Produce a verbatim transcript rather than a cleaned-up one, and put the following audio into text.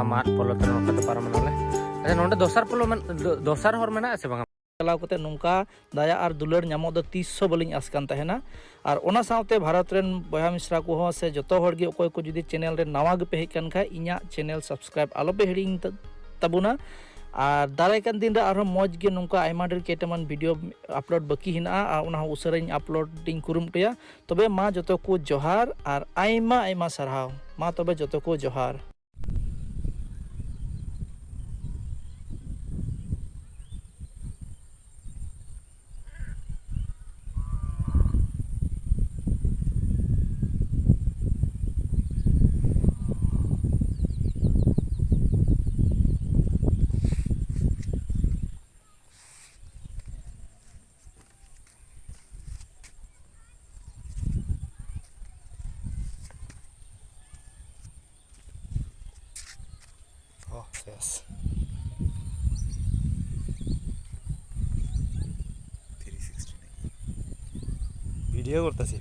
ᱢᱟᱫ ᱯᱚᱞᱚ ᱛᱮ ᱱᱚᱝᱠᱟ ᱛᱮ ᱯᱟᱨᱚᱢ ᱮᱱᱟᱞᱮ᱾ ᱟᱪᱪᱷᱟ, ᱱᱚᱰᱮ ᱫᱚᱥᱟᱨ ᱯᱚᱞᱚ ᱢᱮᱱ-, ᱫᱚ-, ᱫᱚᱥᱟᱨ ᱦᱚᱨ ᱢᱮᱱᱟᱜᱼᱟ ᱥᱮ ᱵᱟᱝᱟ? ᱪᱟᱞᱟᱣ ᱠᱟᱛᱮ ᱱᱚᱝᱠᱟ ᱫᱟᱭᱟ ᱟᱨ ᱫᱩᱞᱟᱹᱲ ᱧᱟᱢᱚᱜ ᱫᱚ ᱛᱤᱥ ᱦᱚᱸ ᱵᱟᱹᱞᱤᱧ ᱟᱸᱥ ᱠᱟᱱ ᱛᱟᱦᱮᱱᱟ᱾ ᱟᱨ ᱚᱱᱟ ᱥᱟᱶᱛᱮ ᱵᱷᱟᱨᱚᱛ ᱨᱮᱱ ᱵᱚᱭᱦᱟ ᱢᱤᱥᱨᱟ ᱠᱚᱦᱚᱸ ᱥᱮ ᱡᱚᱛᱚ ᱦᱚᱲ ᱜᱮ, ᱚᱠᱚᱭ ᱠᱚ ᱡᱩᱫᱤ channel ᱨᱮ ᱱᱟᱣᱟ ᱜᱮᱯᱮ ᱦᱮᱡ ᱠᱟᱱ ᱠᱷᱟᱡ, ᱤᱧᱟᱹᱜ channel subscribe ᱟᱞᱚᱯᱮ ᱦᱤᱲᱤᱧ ᱛᱟ-, ᱛᱟᱵᱚᱱᱟ᱾ ᱟᱨ ᱫᱟᱨᱟᱭ ᱠᱟᱱ ᱫᱤᱱ ᱨᱮ ᱟᱨᱦᱚᱸ ᱢᱚᱡᱽ ᱜᱮ ᱱᱚᱝᱠᱟ ᱟᱭᱢᱟ ᱰᱷᱮᱨ ᱠᱮᱴᱟᱢᱟᱱ video upload ᱵᱟᱹᱠᱤ ᱦᱮᱱᱟᱜᱼᱟ, ᱟᱨ ᱚᱱᱟ ᱦᱚᱸ ᱩᱥᱟᱹᱨᱟᱧ upload ᱤᱧ ᱠᱩᱨᱩᱢᱩᱴᱩᱭᱟ᱾ ᱛᱚᱵᱮ ᱢᱟ ᱡᱚᱛᱚ ᱠᱚ ᱡᱚᱦᱟᱨ ᱟᱨ ᱟᱭᱢᱟ ᱟᱭᱢᱟ ᱥᱟᱨᱦᱟᱣ᱾ ᱢᱟ ᱛᱚᱵᱮ ᱡᱚᱛᱚ ᱠᱚ ᱡᱚᱦᱟᱨ᱾ ও, শেষ। থ্রি সিক্সটি ভিডিও করতেছি।